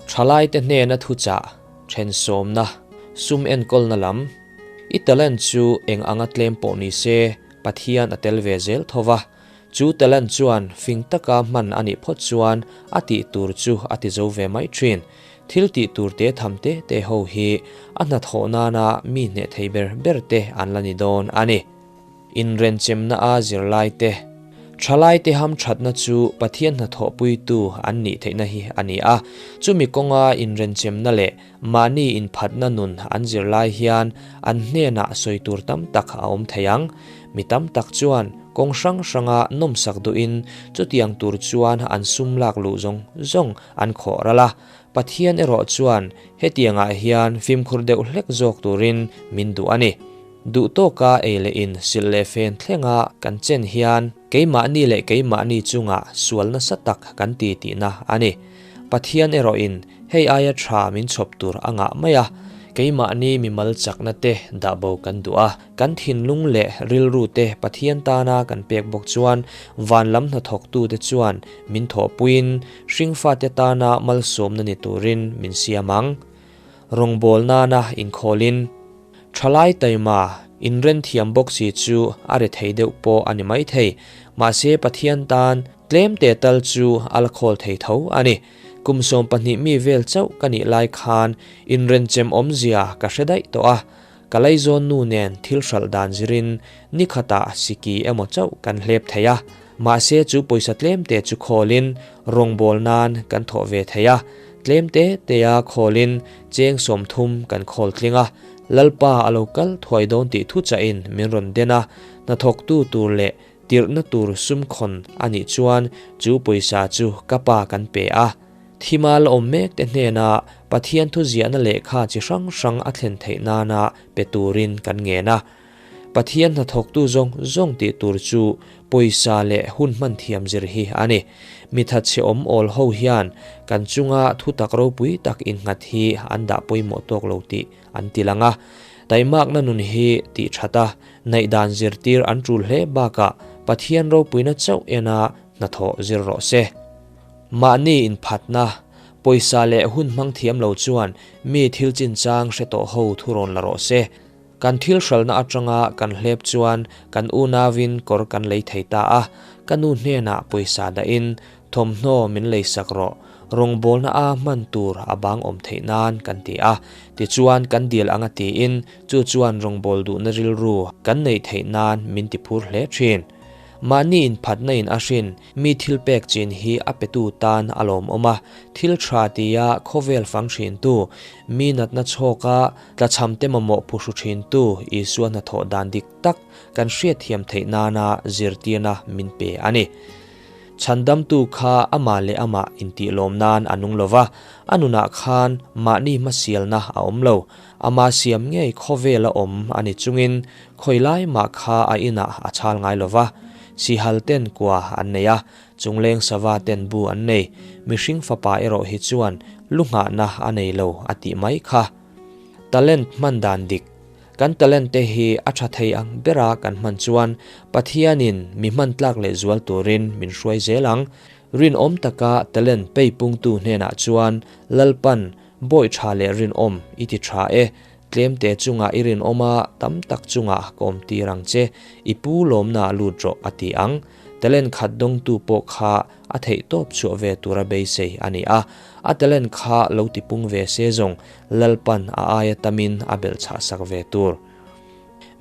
Thalaite hnena thuchah, thensawmna, sum enkawlna lam, i talent chu eng anga tlem pawh ni se Pathian a tel ve zel tho va, chu talent chuan fing taka hman a nih phawt chuan a tih tur chu a ti zo ve mai thin. Thil tih tur te tham te te ho hi a hnathawh nana mi hneh thei ber ber te an la ni dawn a ni. Inrenchemna a zirlaite, Thalaite hamthatna chu Pathian hnathawhpuitu an nih theihna hi a ni a. Chumi kawnga inrenchemna leh mahni inphatna nun an zirlai hian an hnenah sawi tur tam tak a awm thei ang. Mi tam tak chuan kawng hrang hranga nawmsak duhin chutiang tur chuan an sum lak luh zawng zawng an khawh ral a. Pathian erawh chuan hetiangah hian fimkhur deuh hlek zawk turin min duh a ni. Duh tawka ei leh in silh leh fen thlenga kan chen hian keimahni leh keimahni chungah sual nasa tak kan ti tihna a ni. Pathian erawhin hei aia tha min chhawp tur a ngah mai a, keimahni mimal chakna te dah bo kan duh a, kan thinlung leh rilru te Pathian tana kan pek bawk chuan van lam hnathawktute chuan min thawhpuiin hringfate tana malsawmna ni turin min siam ang. Rawngbawl nana inkhawlin. Thalai taima inren thiam bawk si chu a re thei deuh pawh a ni maithei. Mahse Pathian tan tlem te tal chu a la khawl thei tho a ni. Kum 12 mi vel chauh ka nih lai khan inrenchem awmzia ka hre daih tawh a. Ka laizawn nu nen thil hralh dan zirin ni khatah siki emaw chauh kan hlep thei a. Mahse chu pawisa tlem te chu khawlin rawngbawl nan kan thawh ve thei a. Tlem te tea khawlin cheng 30 kan khawl tling a, Lalpa a lo kal thuai dawn tih thu chahin min rawn den a, hnathawktu tur leh tirhna tur sum khawn a nih chuan chu pawisa chu ka pa kan pe a. Thima la awm mek te hnena Pathian thu ziahna lehkha chi hrang hrang a thlen theih nana pe turin kan ngen a. Pathian hnathawktu zawng zawng tih tur chu pawisa leh hun hman thiam zir hi a ni. Mi thatchhe awm awl ho hian kan chunga thutak ropui tak innghat hi an dah pawimawh tawk lo tih an ti lang a. Taimakna nun hi tih that a, naihdan zirtir an tul hle bakah Pathian ropuina chauh ena hnathawh zir rawh se. Mahni inphatna, pawisa leh hun hmang thiam lo chuan mi thil chinchang hre tawh ho thurawn la rawh se. Kan thil hralhna atanga kan hlep chuan kan unauin kawr kan lei thei ta a, ka nu hnenah pawisa dahin thawmhnaw min leisak rawh, rawngbawlna a hman tur a bang awm theih nan kan ti a, tichuan kan dil anga tiin chu chuan rawngbâwl duhna rilru kan neih theih nan min ti phur hle thin. Mahni inphatna in a hrin mi thil pek chin hi a petu tan a lawmawm a, thil tha tia khawvel fang thintu, mi natna chhawka tlachham te mamawh phuhru thintu Isua hnathawh dan dik tak kan hriatthiam theih nana zirtirna min pe a ni. Chhandamtu kha amah leh amah intih lawm nan a nung lova, a nunah khan mahni hmasialna a awm lo. Ama siam ngei khawvela awm a ni chungin khawilai mah kha a inah a chhal ngai lova, sihal ten kua an nei a, chungleng sava ten bu an nei, mihring fapa erawh hi chuan lu nghahna a nei lo a tih mai kha. Talent hman dan dik. Kan talent te hi a tha thei ang bera kan hman chuan Pathianin mi hman tlak leh zual turin min hruai zel ang. Rinawm taka talent peipungtu hnenah chuan Lalpan Bawi tha leh rinawm i ti tha e, tlemte chungah i rinawm a, tam tak chungah ka awm tir ang che, i pu lawmna lut rawh a ti ang. Talent khat dawngtu pawh kha a theih tawp chhuah ve tura beisei a ni a, a talent kha lo tipung ve se zawng Lalpan a aia tamin a belh chhah sak ve tur.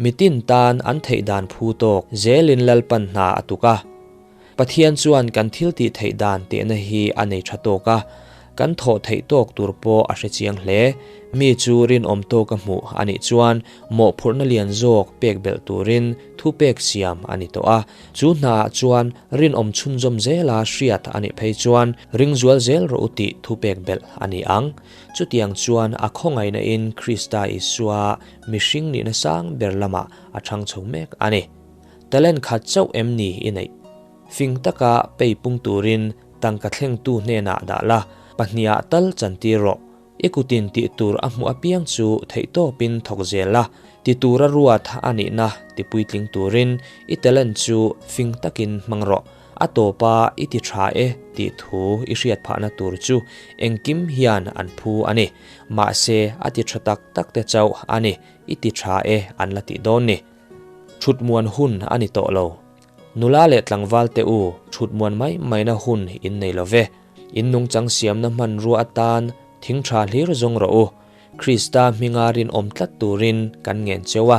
Mitin tan an theih dan phu tawk zelin Lalpan hna a tuk a. Pathian chuan kan thil tih theih dan tehna hi a nei tha tawk a, kan thawh theih tawk tur pawh a hre chiang hle. Mi chu rinawm tawka hmuh a nih chuan mawhphurhna lian zawk pek belh turin thu pek siam a ni tawh a. Chu hnaah chuan rinawm chhunzawm zela hriat a nih phei chuan ringzual zel rawh u tih thu pek belh a ni ang. Chutiang chuan a khawngaihna in Krista Isua mihring nihna sang ber lamah a thang chho mek a ni. Talent khat chauh em ni i neih? Fing taka pei pung turin tangka thlengtu hnenah dah la, pahniha tal chantir rawh. I kutin tih tur a hmuh apiang chu theihtawpin thawk zel la, ti tura ruat a nihna tipuitling turin i talent chu fing takin hmang rawh. A tawpa i ti tha e tih thu i hriat phahna tur chu engkim hian an phu a ni. Mahse, a ti tha tak tak te chauh a ni, i ti tha e an la tih dawn ni. Thutmuan hun a ni tawh lo. Nula leh tlangval te u, thutmuan mai maina hun in nei lo ve. In nungchang siamna hmanrua atan thing tha hlir zawng rawh u. Krista hminga rinawm tlat turin kan ngen cheu a,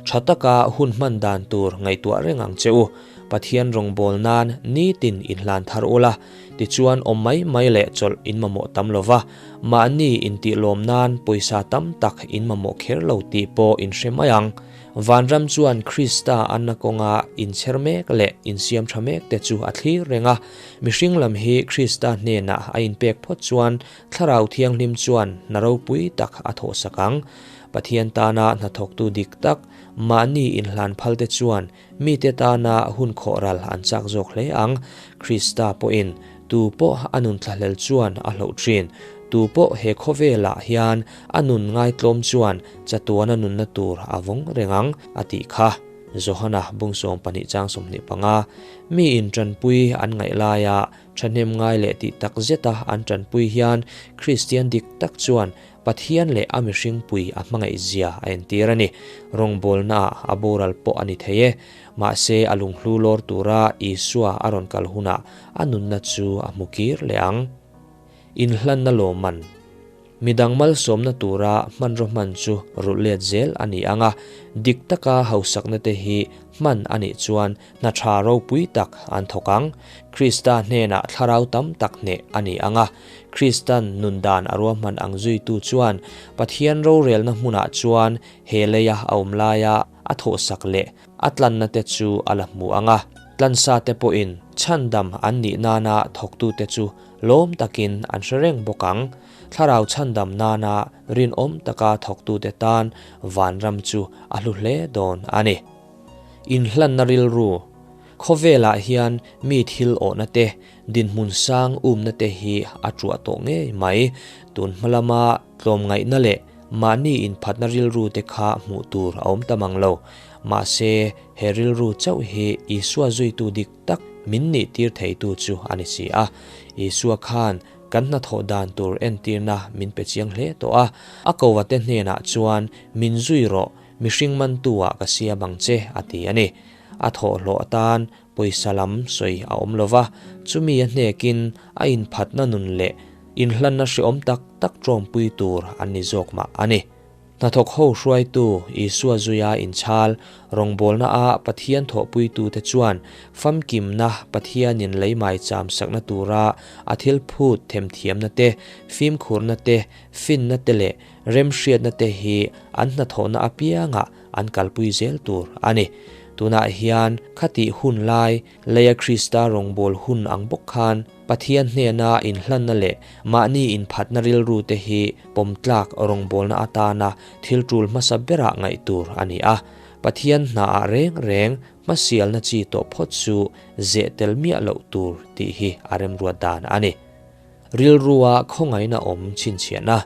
tha taka hun hman dan tur ngaihtuah reng ang che u. Pathian rawngbâwl nan nitin inhlan thar ula, tichuan awm mai mai leh chawlh in mamawh tam lo va, mahni intihlawm nan pawisa tam tak in mamawh kher lo tih pawh in hre mai ang. Vanram chuan Krista anna kawnga inchher mek leh insiam tha mek te chu a thlir reng a. Mihring lam hi Krista hnenah a inpek phawt chuan Thlarau Thianghlim chuan hna ropui tak a thawhsak ang. Pathian tana hnathawktu dik tak, mahni inhlan phal te chuan mite tana hun khawhral an chak zawk hle ang. Krista pawhin tu pawh a nun thlahlel chuan a hloh thin. Tu pawh he khawvelah hian a nun ngaitlawm chuan chatuana nunna tur a vawng reng ang, a tih kha. Johana bungsawm pahnih chang 25, Mi in tanpui an ngaih laia thahnem ngai leh tih tak zeta an tanpui hian Kristian dik tak chuan Pathian leh a mihring pui a hmangaih zia a entir a ni. Rawngbawlnaah a boral pawh a ni thei e. Mahse a lunghlu lawr tura Isua a rawn kal hunah a nunna chu a hmu kir leh ang. Inhlanna lawmman. Midang malsawmna tura hmanraw hman chu rulh let zel a ni ang a, dik taka hausakna te hi hman a nih chuan hna tha ropui tak an thawk ang. Krista hnenah thlarau tam tak hneh a ni ang a, Kristan nun dan a ruahman ang zuitu chuan Pathian rorelna hmunah chuan he leia a awm laia a thawhsak leh a tlanna te chu a la hmu ang a, tlansa te pawhin chhandam an nih nana thawktute chu lawm takin an hre reng bawk ang. Thlarau chhandam nana rinawm taka thawktute tan vanram chu a hlu hle dawn a ni. Inhlanna rilru, Khawvelah hian mi thil awhna te, dinhmun sang umna te hi a tuah tawh ngei mai. Tun hma lama tlawmngaihna leh Mahni inphatna rilru te kha hmuh tur a awm ta mang lo. Mahse, he rilru chauh hi Isua zuitu dik tak min nih tir theitu chu a ni si a. Isua khan kan hnathawh dan tur entirna min pe chiang hle tawh a. A kovate hnenah chuan, Min zui rawh, mihring mantu-ah ka siam ang che, a ti a ni. A thawhhlawh atan pawisa lam sawi a awm lo va, chumi a hnekin a inphatna nun leh inhlanna hreawm tak tak ṭawmpui tur an ni zawk mah a ni. Hnathawk ho hruaitu Isua zuia inchhal rawngbawlnaah Pathian thawhpuitute chuan famkimna Pathianin leimai cham sakna tura a thil phut themthiamna te, fimkhurna te, finna te leh remhriatna te hi an hnathawhna apiangah an kalpui zel tur a ni. Tunah hian khatih hun lai, leia Krista rawngbâwl hun ang bawk khan Pathian hnena inhlanna leh mahni inphatna rilru te hi pawmtlak rawngbâwlna atana thil ṭul hmasa berah ngaih tur a ni a. Pathian hnaah reng reng hmasialna chi tawh phawt chu zeh tel miah loh tur tih hi a remruat dan a ni. Rilrua khawngaihna awm chhinchhiahna.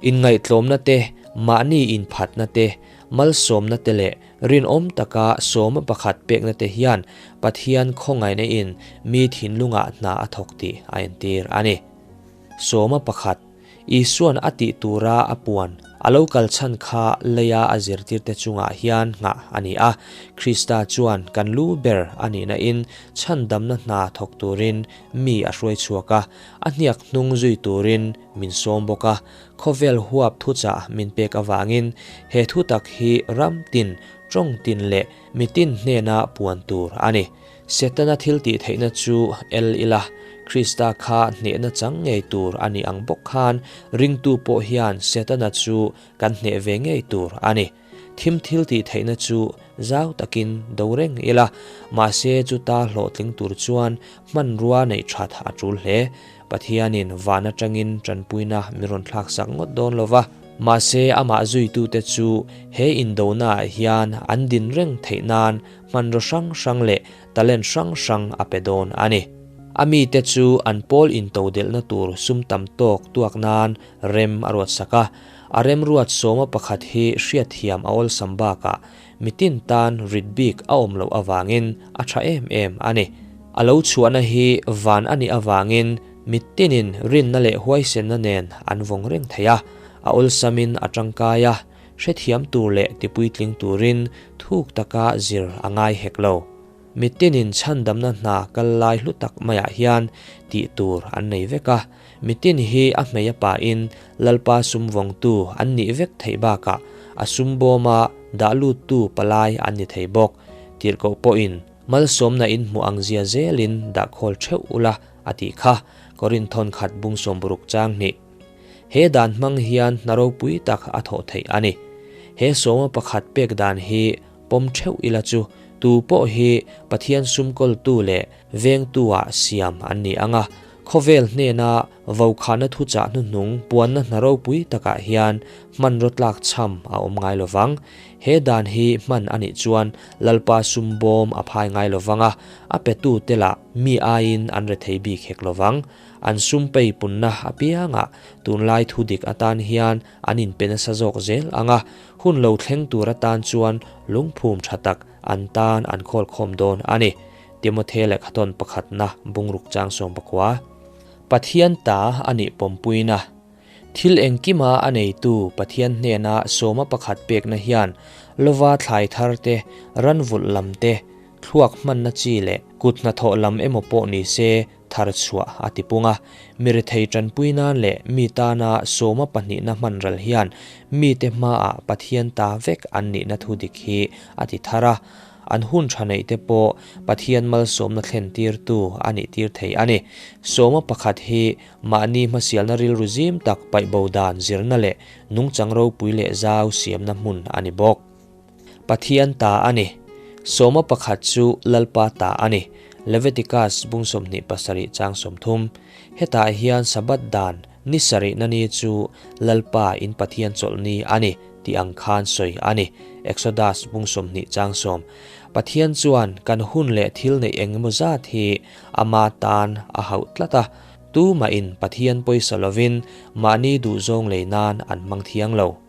Inngaihtlawmna te, mahni inphatna te, malsawmna te leh rinawm taka sawma pakhat pekna te hian Pathian khawngaihna in mi thinlungah hna a thawk tih a entir a ni. Sawma pakhat, Isua'n a tih tura a puan a lo kal chhan kha leia a zirtirte chungah hian nghah a ni a. Krista chuan kan lu ber a nihna in chhandamna hna thawk turin mi a hruai chhuak a, a hniak hnung zui turin min sawm bawk a, khawvel huap thuchah min pek avangin he thutak hi ram tin, tawng tin leh mitin hnena puan tur a ni. Setana thil tih theihna chu el ila, Krista kha hnehna chang ngei tur a ni ang bawk khan ringtu pawh hian Setana chu kan hneh ve ngei tur a ni. Thim thil tih theihna chu zau takin do reng ila, mahse chuta hlawhtling tur chuan hmanrua neih that a tul hle. Pathianin van atangin tanpuina min rawn thlaksak ngawt dawn lo va, mahse amah zuitute chu he indonaah hian an din reng theih nan hmanraw hrang hrang leh talent hrang hrang a pe dawn a ni. A mite chu an pawl intodelhna tur sum tam tawk tuak nan rem a ruatsak a, A remruat sawma pakhat hi hriatthiam a awlsam bakah mitin tan rit bik a awm loh avangin a tha em em a ni. A lo chhuahna hi van a nih avangin mitinin rinna leh huaisenna nen an vawng reng thei a, a awlsamin a tangkai a, hrethiam tur leh tipuitling turin thuk taka zir a ngai hek lo. Mitinin chhandamna hna kal lai hlu tak maiah hian tih tur an nei vek a, mitin hi a hmei a pahin Lalpa sum vawngtu an nih vek theih bakah a sum bawma dah luttu palai an ni thei bawk. Tirhkoh pawhin malsawmna in hmuh ang zia zelin dah khawl theuh ula a tih kha Korinthon khat bung sawmburuk chang hnih. He dan hmang hian hna ropui tak a thawh theih a ni. He sawma pakhat pek dan hi pawm theuh ila chu tu pawh hi Pathian sumkawltu leh vengtu-ah siam an ni ang a, khawvel hnena vokhana thuchah hnuhnung puanna hna ropui takah hian hmanraw tlak chham a awm ngai lo vang. He dan hi hman a nih chuan Lalpa sum bawm a phai ngai lo vang a, a petute lah mi aiin an rethei bik hek lo vang. An sum pei punna apiangah tunlai thu dik atan hian an inpe nasa zawk zel ang a, hun lo thleng tur atan chuan lungphum tha tak an tan an khawlkhawm dawn a ni. Timothy lehkhathawn pakhatna bungruk chang 19. Pathian ta a nih pawmpuina. Thil engkima a neitu Pathian hnena sawma pakhat pekna hian lova thlai thar te, ran vulh lam te, thluak hmanna chi leh kut hnathawh lam emaw pawh ni se thar chhuah a ti pung a. Mi rethei tanpui nan leh mi tana sawma pahnihna hman ral hian mite hmaah Pathian ta vek an nihna thu dik hi a ti thar a. An hun tha neih te pawh Pathian malsawmna thlen tirtu a nih tir thei a ni. Sawma pakhat hi mahni hmasialna rilru zim tak paihbo dan zirna leh nungchang ropui leh zau siamna hmun a ni bawk. Pathian ta a ni. Sawma pakhat chu Lalpa ta a ni. Leviticus bung 27 chang 30. Hetah hian Sabbath dan ni sarihna ni chu Lalpa in Pathian chawlhni a ni tih ang khan sawi a ni. Exodus bung 20 chang 10. Pathian chuan kan hun leh thil neih eng emaw zat hi ama tan a hauh tlat a, tumahin Pathian pawisa lovin mahni duhzawng lei nan an hmang thiang lo.